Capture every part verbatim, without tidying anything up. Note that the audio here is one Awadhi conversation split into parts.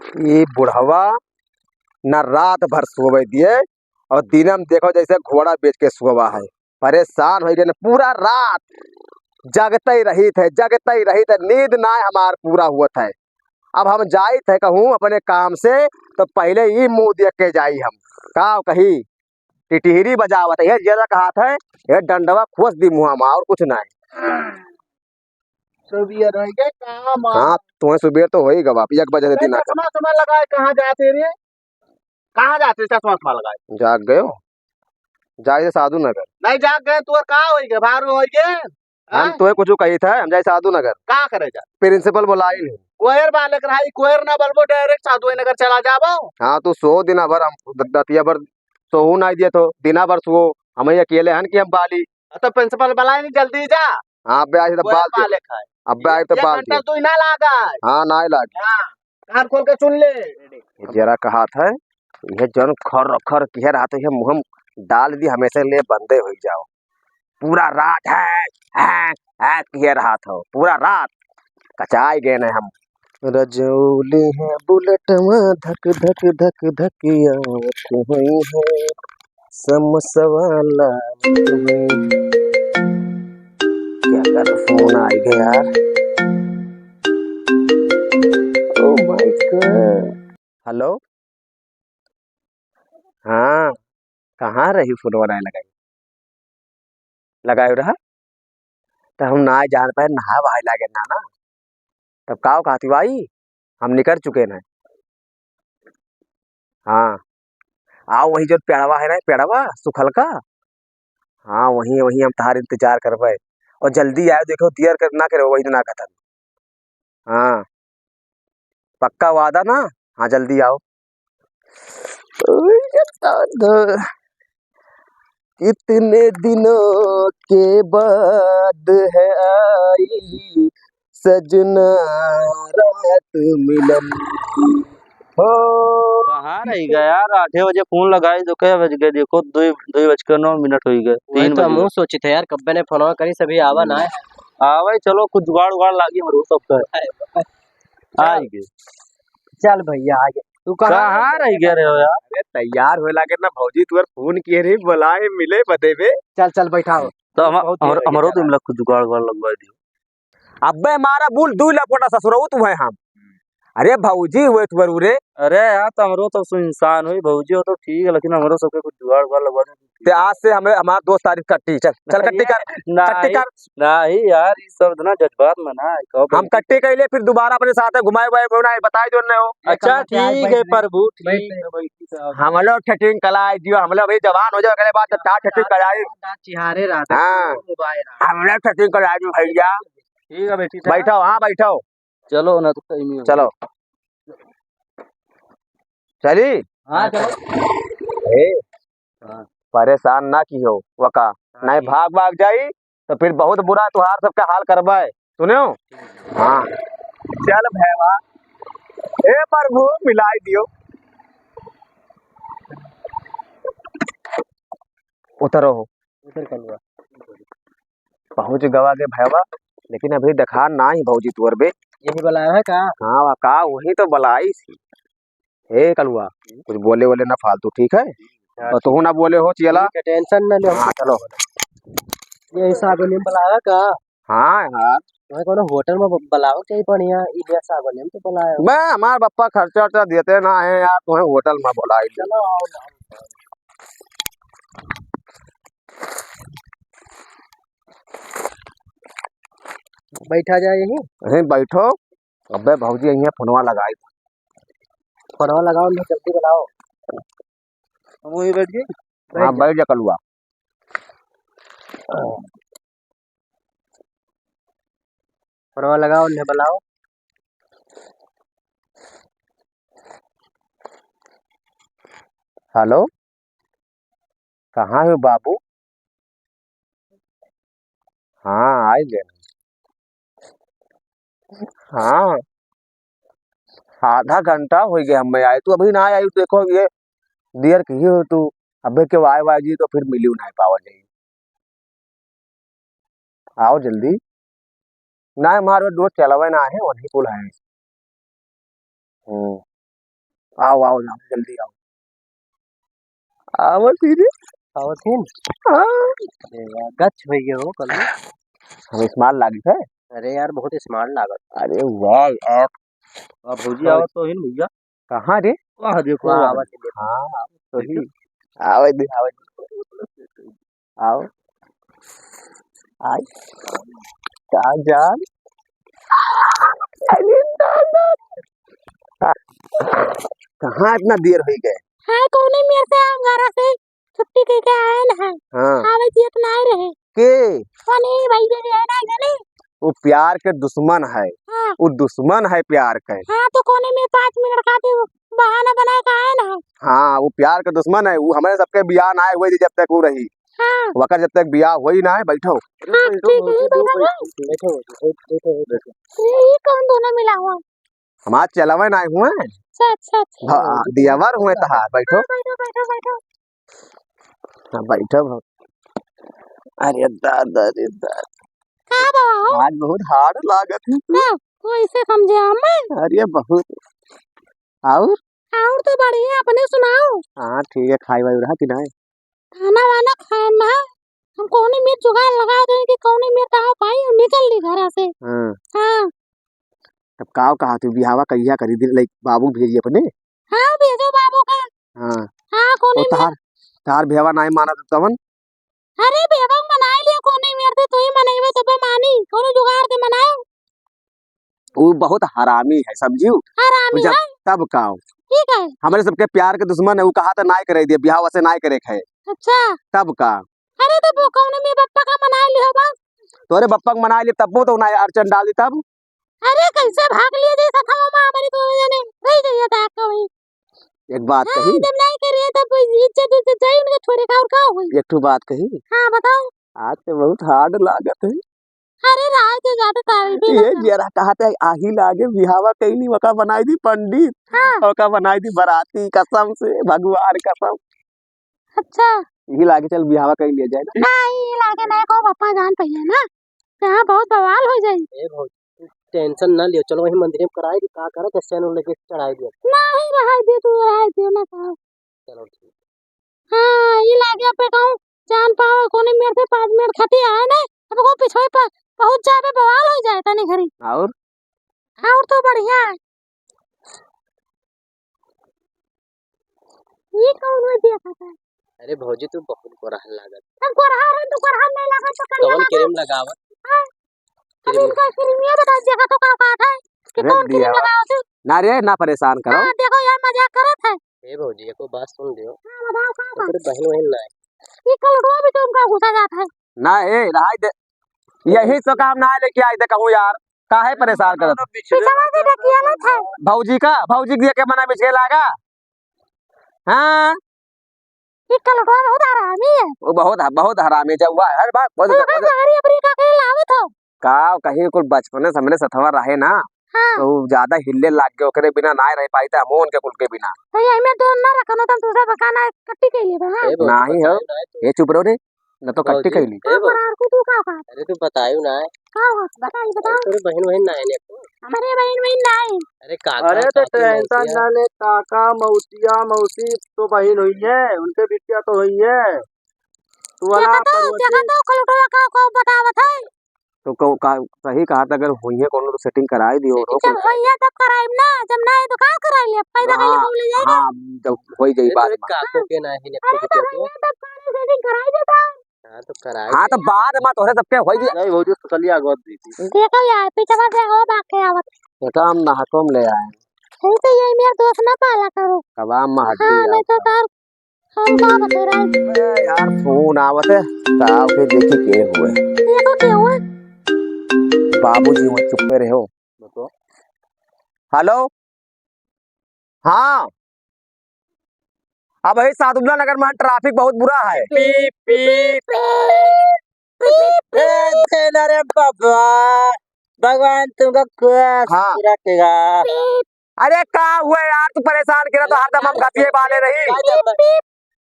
ई बुढ़वा न रात भर सोवे दिए और दिनम देखो जैसे घोड़ा बेच के सोवा है। परेशान होइ गए न, पूरा रात जगते ही रहित है, जगते ही रहित है, नींद ना हमार पूरा हुवत है। अब हम जाइत है कहूँ अपने काम से, तो पहले ई मुँह देख के जाई हम। का कही, टिटहिरी बजावत है, ये जरा कहत है, ये डंडवा खोस दी मुँह मा, और कुछ नहीं। सुबेर होइ गए, काम आ। हाँ, तुम्हें सुबेर तो होइ गवा, अब एक बजे से नहीं, दिन आ चश्मा, चश्मा लगाए कहाँ जाते रे? कहाँ जाते चश्मा, चश्मा लगाए? जाग गयो? जाए से साधु नगर। नहीं जाग गए, तोर का होइ गए? बाहर होइ गए? हम हाँ? तोहे कुछ कही था, हम जाए साधु नगर। का करे जा? प्रिंसिपल बुलाई नहीं। कोयर बालक रहा, ई कोयर ना बलबो, direct साधु नगर चला जाबो। हाँ, तू सो दिना भर हम द-, दतिया भर सोहू नहीं दिए तो, दिना भर सो, हम ही अकेले हन कि हम बाली। तो प्रिंसिपल बुलाई नहीं, जल्दी जा। हाँ, अबे आई तो कोयर बाल दे। बालक है। अबे आई तो एक बाल घंटा दे। तू ही ना लागा। हाँ, ना ही लागे। हाँ, कान खोल के सुन ले। ये जरा कहत है, ये जन खर खर किहे रहत है, मुँह में डाल दी, हमेशा ले बंदे होइ जाओ। पूरा रात है, है, है किहे रहत हो, पूरा रात कचाई गए न हम। रजौली है बुलेटवा धक धक धक धक आवत होई है, समसवा लावत होई। क्या कर फोन आई गया यार। Oh my God। हेलो, हाँ, कहाँ रही फोनवा नाहीं लगाई? लगायो रहा? त हम नाहीं जान पाए, नहाए वहाए लागे ना, ना। तब काव कहती भाई, हम निकर चुके ना। हाँ, आओ वही जो पेड़वा है ना, पेड़वा सुखल का, हाँ, वहीं, वहीं हम तहार इंतजार करबे। और जल्दी आयो, देखो, देर कर, ना करे, वही ना खत्म। हाँ, पक्का वादा ना? हाँ, जल्दी आओ। ओए दादा, कितने दिनों के बाद है आई सजना रात मिलन की। हो। कहाँ रही गया यार? आठे बजे फोन लगाई तो कै बज गए? देखो, दुई, दुई बज के नौ मिनट होइ गए, वही तीन तो बज हमहूँ गए। सोचित है यार, कब्बे ने फोनवा करी, सभी आवा ना है। आवे, चलो, कुछ जुगाड़ उगाड़ लागी, हमरो सबका। आई गए। चल भैया, आ गए। तू कहाँ कहाँ रह गए रहे हो यार? अरे, तैयार होए लागे ना भौजी, तुअर फोन किए रही, बुलाए, मिले बदे में। चल, चल, बैठाओ। तो हम, बहुत देर हमरो, हो गया हमरो तो यार। इमला कुछ जुगाड़ उगाड़ लगवा दियो। अबे हमारा बोल, दू लफड़ा ससुरऊ तू है हम। अरे भौजी हुए तुअर रे। अरे यार, तो हमरो तो सु-, इंसान हुई, भौजी हो तो ठीक है, लेकिन हमरो सबके कुछ जुगाड़ उगाड़ लगवा दे। ते आज से हमें, हमार दोस्त तारीफ कट्टी, चल, चल कट्टी कर, कट्टी नहीं, कर। नहीं यार, ये सब इतना जज्बात में ना है, कहो हम भाई। कट्टी कइले, फिर दोबारा अपने साथ घुमाए उमाए, उमाए, बताए जो न हो। अच्छा, ठीक है प्रभु, ठीक है। हम लोग ठेठिंग कलाई दियो, हम लोग अभी जवान हो जाओ, अगले बार जब चार ठेठिंग कलाई। चिहारे रात है, हाँ। मोबाइल है। हम लोग ठेठिंग कलाई दियो भैया। ठीक है बेटी, बैठो, हाँ, बैठो। चलो ना, तो सही में चलो। चली? हाँ, चलो। ए, हाँ। परेशान ना किहो, वका। हाँ, नहीं ठीक। भाग, भाग जाई, तो फिर बहुत बुरा तुहार सबका हाल करबे। सुने हो? हाँ। चल भैया। ए प्रभु, मिलाई दियो। उतरो हो। उतर कलुआ। पहुँच गवा के भैया, लेकिन अभी देखा ना ही भौजी तुअर बे। यही बुलाया है का? हाँ, वा का, वही तो बुलाई थी। हे कलुआ, कुछ बोले वोले ना फालतू, ठीक है? हाँ, और तू ना बोले हो, चियला। ठीक है, tension ना ले। हाँ, चलो। ये सागुनी में बुलाया का? हाँ यार। तुम्हें कोनो होटल में ब-, बुलाओ, क्या ही बढ़िया, ये सागुनी में तो बुलाया। बे, हमार बप्पा खर्चा वर्चा देते ना है यार, तुम्हें होटल में बुलाई। चलो, आओ ना। बैठा जाए यहीं? यहीं बैठो। अबे भौजी, यहीं फोनवा लगाई। फोनवा लगाओ, नहीं जल्दी बुलाओ। हम वहीं बैठ गए। हाँ, बैठ जा। बैठ जा कलुआ। फोनवा लगाओ, नहीं बुलाओ। हेलो, कहाँ हो बाबू? हाँ, आई गए। हाँ, आधा घंटा हो गया हमें आए, तू अभी ना आई। देखो, ये देर की हो तू, अबे के वाई वाई जी तो फिर मिली नहीं पावा जाई। आओ जल्दी। ना, हमारे दोस्त चलावे ना है, वही कुल है। हम्म। आओ, आओ, आओ, जल्दी आओ। आवत ही रे। आवत ही न? हाँ। अरे यार, गच होइ गए हो कल। हम smart लागित है। अरे यार, बहुत smart लागत। अरे वाह यार। वाह भौजी, वाह। आवत तो ही न भैया। कहाँ रे? वाह, देखो, वाह, वाह। आवत ही, देखो। हाँ, आवत तो ही। देखो। आवत दे, आवत दे। आओ। आई। का जान? अरे दादा। कहाँ इतना देर होइ गए? हाँ, कौने मेर से हम घरा से छुट्टी कइके आए न है। हाँ। आवे जियत नाय रहे। के? कौने भैया जी है ना, जाने? वो प्यार के दुश्मन है। हाँ। वो दुश्मन है प्यार के। हाँ, तो कौने मेर पाँच मिनट खातिर बहाना बनाए के आए न है। हाँ, वो प्यार के दुश्मन है, वो हमरे सबके बियाह नाय हुए जब तक वो रही। हाँ। वकर जब तक बियाह होई ना है, बैठो। हाँ, ठीक है, बैठो, बैठो। बैठो, बैठो, बैठो, बैठो। ये, ये कौन दोनों मिला हुआ? हमार चलावे ना हुए। अच्छा, अच्छा, अच्छा। हाँ, दियावर हुए तहार, बैठो। हाँ, बैठो, बैठो, बैठो। हाँ, बैठो। अरे दादा रे दादा। का बा हो? आज बहुत hard लागत है तू। का? तू ऐसे समझे हमें? अरे बहुत। और? और तो बढ़िया, अपने सुनाओ। हाँ, ठीक है, खाई वाई रहा कि नहीं? खाना वाना खाए ना, हम कौने मेर जुगाड़ लगा दें कि कौने मेर कहाँ पाई और निकल ली घरा से। हाँ। हाँ। तब काव कहा तू बिहावा कहिया करी दिन, लाइक, बाबू भेजी अपने? हाँ, भेजो बाबू का। हाँ। हाँ, कौने ओ मेर? तहार, तहार बिहावा नाई माना तो तवन? अरे, बिहावा मनाई लिया, कौने मेर से तू ही मनइबे तबे मानी, कौनो जुगाड़ दे मनाओ। उ बहुत हरामी है, समझियो? हरामी जब है? तब का? ठीक है। हमरे सबके प्यार के दुश्मन है, उ कहा त नाय करे दिए, बियाह वैसे नाय करे के है। अच्छा। तब का? अरे तो वो कौनो में बप्पा का मना लियो बस। तोरे बप्पा का मना लियो, तब वो तो नाय अड़चन डाल दी तब। अरे कैसे भाग लिए जे सथवा में हमारी दोनों जने रह जाइए था कभी। एक बात हाँ, कही? जब नहीं करिए तब कोई इज्जत उज्जत जाई उनके छोड़े का और का होई? एक ठो बात कही? हाँ, बताओ। आज तो बहुत hard लागत है। अरे, राय तो ज्यादा तारीफ ही ये ना। जरा कहते हैं, आही लागे बिहावा कइली, ओका बनाई दी पंडित, हाँ। ओका बनाई दी बराती, कसम से, भगवान कसम। अच्छा। यही लागे चल बिहावा कइली जाए ना। नहीं, ये लागे नहीं को पापा जान पइहे ना, यहाँ बहुत बवाल हो जाई। ए भौजी, तू tension ना लियो, चलो वही मंदिर में कराई दी, का करत है, सेन लेके चढ़ाई दियो। नहीं, रहाई दे तू, रहाई दे ना, का चलो ठीक। हाँ, ई लागे पे कहूँ जान पावे, कोने मेर से पाँच मिनट खाती आए ना, अब को पिछवे पर पहुँच जावे, बवाल हो जाए तनी घरी। और? और तो बढ़िया है। ये कौन हो दिया पता है? अरे भौजी, तू बहुत गोरहन लागत। हम गोरहन है, तू गोरहन नहीं लागत तो करिया कौन लागत। क्रीम लगावत? हाँ, अब क्रीम। इनका क्रीमिया बता, देखा तो का बात है कि अरे कौन क्रीम दिया। लगाओ तू? ना रे, ना परेशान करो। हाँ, देखो यार, मजाक करत है। ए भौजी, एको बात सुन लियो। हाँ, बताओ, का बात? ओकरे बहिन वहिन ना है। ये कलटुआ भी तो उनका गुस्सा जात है। ना, ए, रहाई दे। यही तो काम ना लेके आई दे कहूँ यार। काहे परेशान करत? पिछवा से ढकियाला था। भौजी का, भौजी के देखे मना बिछे लागा। हाँ। ये कलटुआ बहुत हरामी है। वो बहुत, बहुत हरामी है, जब हुआ हर बात, बहुत तू का गहरी अफ्रीका के लावत हो? का कहीं कुल बचपने से हमरे सथवा रहे ना, हाँ। तो उ ज्यादा हिले लाग गए, ओकरे बिना ना रह पाई, त हमहू उनके कुल के बिना। तो यही में दोन ना रखनो, तुम दूसरा बकाना कट्टी के लिए बा, हाँ। ए भौजी, नहीं हो, बताओ ना तू। ये चुप रहो रे, न तो कट्टी भौजी, कइली। ए का भौजी। करार को तू का बात? अरे तू बतायू ना। का बात? बताई, बताओ। अरे तोरे बहिन वहिन ना है ने को? हमारे बहिन वहिन ना है। अरे काका, अरे तो काकी, tension मौसिया। ना ले, काका, मौसिया, मौसी तो बहिन हुई है, उनके बिटिया तो हुई है। तू वाला देखा तो, पड़ोसी। देखा तो, कलटवा का, का बतावत है। तो कहू, का, सही कहा था, अगर होइहे कोनो तो setting कराई दियो, जब रोक लो। होइहे तब कराइब ना, जब ना आए तो का कराई ले, पैदा ना, कइले बोले जाए ना। हाँ, जब होई जाई अरे, बाद तो में। काको के ना ही अरे, तो होइहे तब करे setting कराई देता। हाँ, तो कराई हाँ, तो दे। बाद में तोहरे सबके होई जाई। नहीं, भौजी, तो कलिया गोद दी थी। देखो यार, पीछे से हो भाग के आवत। बेटा, हम नहको में ले आए। ऐसे यही मेरा दोस्त ना पाला करो। कबाब में हड्डी हाँ, नहीं तो आवत। तार हम का बता रहे हैं? अबे यार, फोन आवत है, तो आओ के देखी के हुए। देखो के हुए? बाबूजी हुए, चुप्पे रहो। बताओ। हेलो, हाँ, अब यही सादुल्ला नगर में traffic बहुत बुरा है। पीप, पीप। पीप, पीप। ए, दे ना रे बाबा, भगवान तुमका खुश हाँ। रखेगा। अरे का हुआ यार, तू परेशान करा तो हरदम हम घास बाले रही।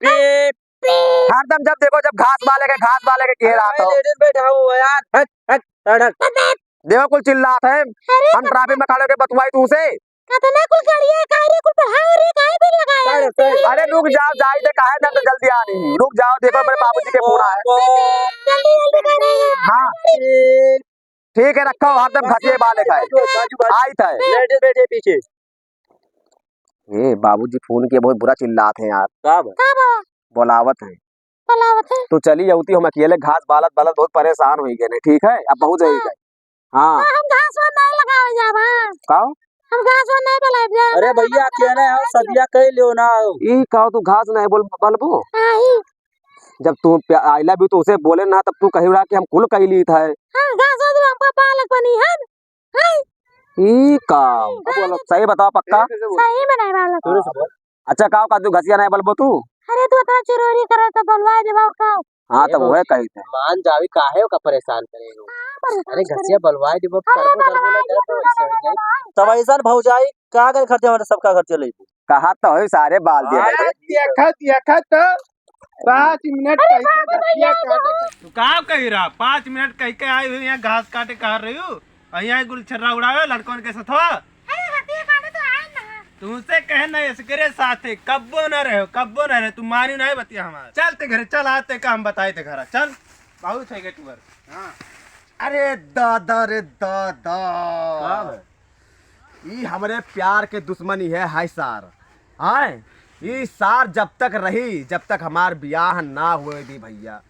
पीप, पीप। हरदम जब देखो जब घास बाले के, घास बाले के कह रहा अरे, था। लेडीज बैठा हुआ यार, हट, हट, हट, हट। देखो कुल चिल्लात है, अरे हम traffic में खड़े के बतुआई तू से। कतना कुल गाड़िया है, काहे रे कुल बढ़ाओ रे, काहे बिल लगाया है? अरे रुक जाओ, जाई दे, काहे ना तो जल्दी आ रही है। रुक जाओ, देखो मेरे बाबूजी के फोन आया है। जल्दी, जल्दी कर रही है। हाँ। ठीक है, रखो, हरदम घसिए बाले खाए। बाजू, बाजू। आई था। बैठे, बैठे पीछे। ए, बाबूजी फोन किए, बहुत बुरा चिल्लात हैं यार। का बा? का बा? बोलावत हैं। बोलावत हैं। तू चली अउती, हम अकेले घास बालत बालत बहुत परेशान होइ गए हैं, ठीक है? अब बहुत होइ गए। हाँ। हाँ, हम घास वास नहीं लगावे जाबा। का? हम घास वास नहीं बलाइब जा। अरे भैया, अकेले हो, सदिया कह लियो ना हो। ई का तू घास नहीं बोल, बलबो? नहीं। जब तू प्या-, I love you तो उसे बोले ना, तब तू कही रहा कि हम कुल कह ली था। हाँ, घास वास हमका पालक बनी है। हैं? ई का? अब बोलो, सही बताओ पक्का? सही में नहीं बालक। अच्छा, का, का तू घसिया नहीं बलबो तू? अरे, तू इतना चुरोरी करे तो बलवाए देबा का? हाँ, ए तब वह भौजी, कही थे। मान जावी, काहे ओका परेशान करे हो? हाँ, परेशान अरे, करे। घसिया बलवाए देबो, अरे, करबो, करबो बलवाए ना करबो, देबो, ऐसे हो जाए। बलवाए। तब ऐसा भौजाई, का कर खर्चा हमारे सबका खर्चा लेबू? कहा तो है सारे बाल दिए हाँ, भाई। देखा, देखा तो पाँच मिनट अरे, कह के बाबू भैया, घसिया काटे। तू का कही रहा? पाँच मिनट कह के आई हुई यहाँ घास काटे कह रही हूँ। और यहाँ गुलछर्रा उड़ावे लड़कन के सथवा। अरे, हतिया काटे तो आए ना। तुमसे कहे ना, इसके साथे कब्बो ना रहे, कब्बो ना रहे। तू मानी ना बतिया हमार। चल ते घरे, चल आते का हम बताए ते घरा। चल, बहुत है गेट पर। हाँ। अरे दादा रे दादा। का बा? ई हमरे प्यार के दुश्मनी है, हाय सार। हाय, ई सार जब तक रही, जब तक हमार बियाह ना होए दी भैया।